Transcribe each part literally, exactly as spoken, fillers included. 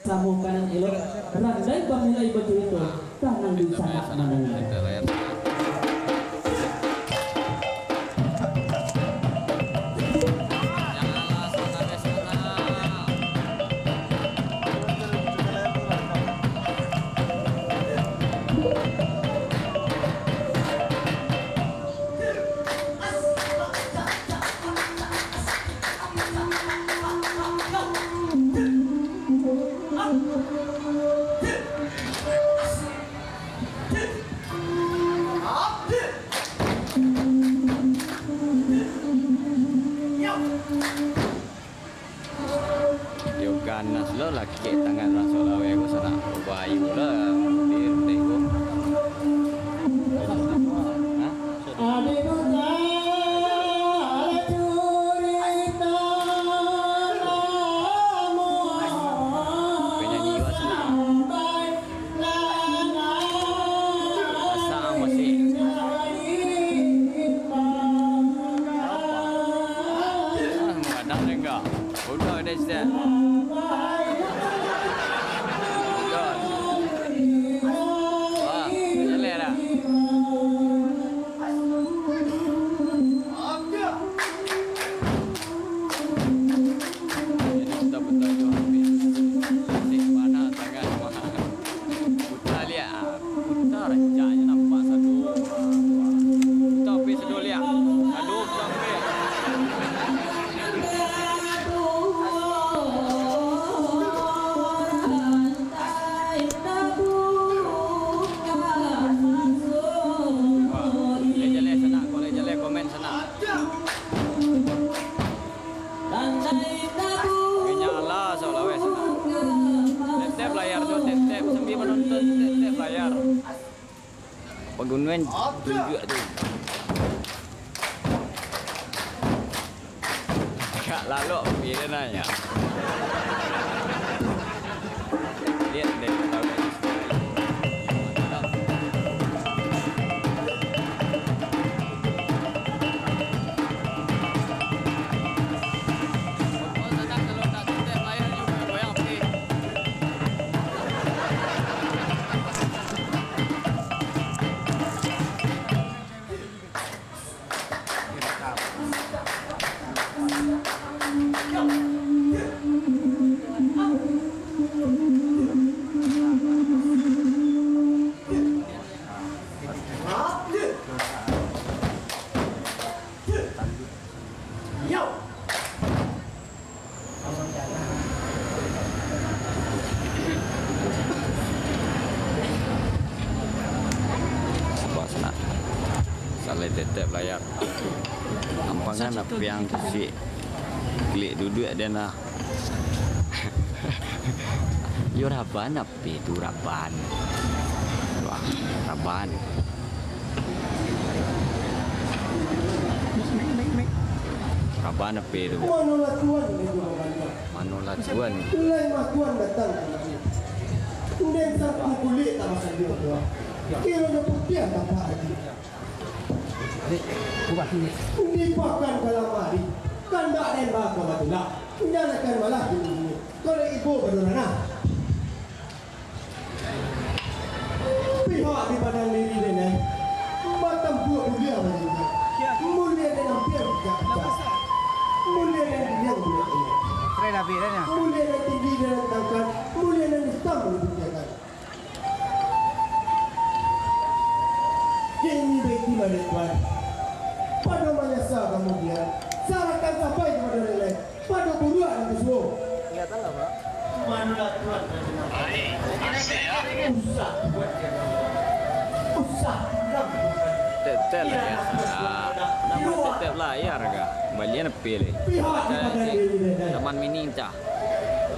Samo ka nan elok, randai bamulai bacurito, tanang di sanak mandanga. Yo ganas lo, lakek tangan urang Solaweh ko, sanak bayu lah, di tengok. Hah? Penyanyi Iwa Senang. Basah masih. Ah, mengadang deh enggak. Udah deh, Ustaz. Udah. Wah, jelek dah. Lai jaleh sanak, kok lai jaleh komen sanak. Inyo alah, saulaweh sanak. Tep-tep layar tu, tep-tep, sambil manonton, tep-tep layar. Pagunuan tunjuak tu. Agak lalok, tapi dia nanya. Lihat deh, tahu. Sabar sanak. Salai tetep layar. Ampangan api yang kecil. Klik duduk dia nah. Yo raban api tu raban. Wah, raban. Raban api tu. Manolah tuan, lai jo babantuak. Manolah tuan. Lai mah tuan datang kamari. Den sangku kulik tak basanjuang tuan. Kironyo putiah tampak ati. Di pakan kalam ari, kandak den baa ka batulak. Jalakan malah kini-kini. Kalau ibo badoranah. Pihak di padang diri den, eh. Batampuak buliah balinjak. Mulia den ampiang picak-picak. Mulia den giliang buliah den. Mulia den tinggi den rantangkan. Mulia den itam den putiahkan. Kini baitu lah dek tuan. Pado manyasa kamudian, sarahkan sapai kapado nan lain. Pado buruak nan basuo. Manolah tuan. Usah buat dia. Usah kurang. Tetep lah ya. Nama tetep lah ya, raga. Balian pilih. Pihak di padang diri, deh. Taman mini cah.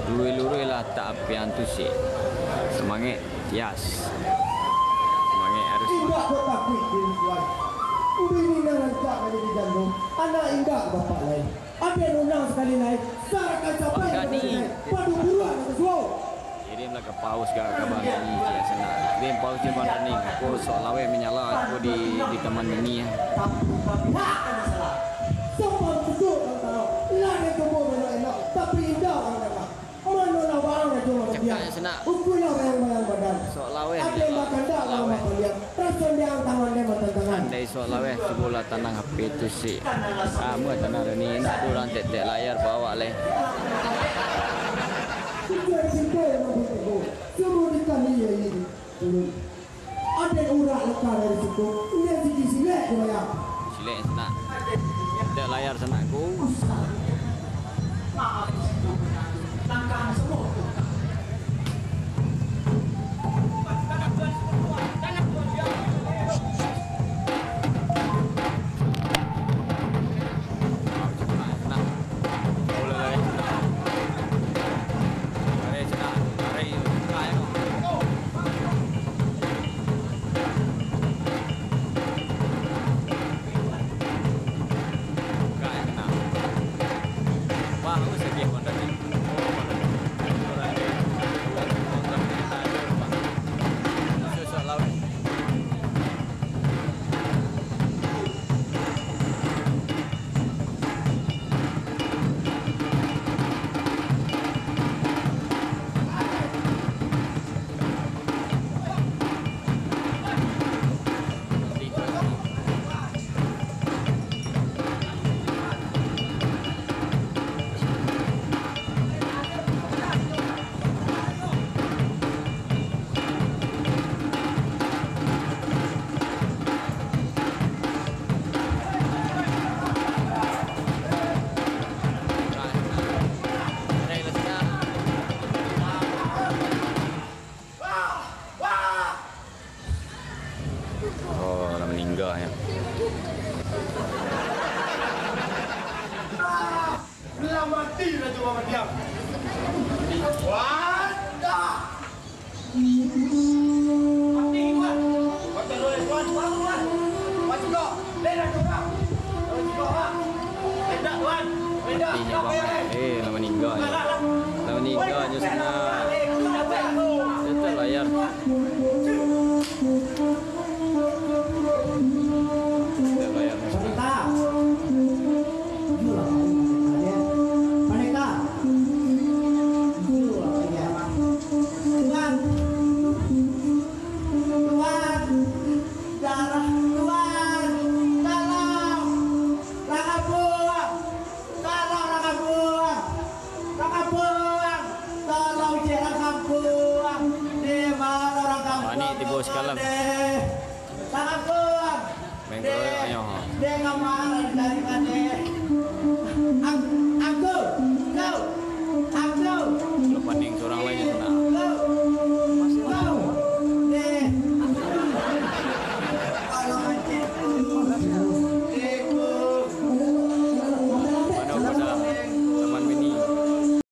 Luruih-luruih lah tak apian tu sih. Semangat, Yas. Semangat harus. Indak kok takuik diri tuan. Bini nan rancak manjadi jando, anak indak bapak lai. Aden undang sakali lai, sarahkan sapai kapado nan lain. Pado buruak nan basuo. Kirimlah ka paus ka, ka Bang Haji, ya, sanak. Kirim paus jo Bang Daning. Ko sok laweh manyala ko di, di taman mini, ya. Tapi, tapi hak kan salah. Sopan sujud kan salah. Lah den tubuah elok-elok, tapi indak urang danga. Manolah waang rajo urang. Sanak. Ukulah bayang-bayang badan. Sok laweh. Ade bakandak lawan baliak. Raso diang tangan dia batantangan. Andai sok laweh, cubolah tanang H P tu sik. Ah, mua tanang ni, nak urang tek-tek layar bawak leh. Tujuan pintu yang bertemu. Semua dikali ya ini. Ade urak leka dari situ, indak sigi silek dibayar. Silek sanak. Tek layar sanak ku. Oh, lah maningga nyo. Lah mati Rajo Bamadiang. Wadah. Mati, Tuan. Baca doa, Tuan. Tuan, Tuan. Baca doa. Leh dah, Tuan. Baca doa, Tuan. Leh dah, Tuan. Leh dah. Mati nyo, Bang. Eh, lah maningga nyo. Lah maningga nyo sanak. Tek-tek layar. Tek-tek layar. Pandeka. Pandeka. Tuan. Tuan. Darah Tuan. Tolong. Rang apuang. Tolong, rang apuang. Rang apuang. Tolong, cek, rang apuang. Di ma rang apuang? Manik tibo sakalam. Rang apuang. Main keroyok nyo. Dek, dek, kamaran dari tadi. Ang-, angku, kau.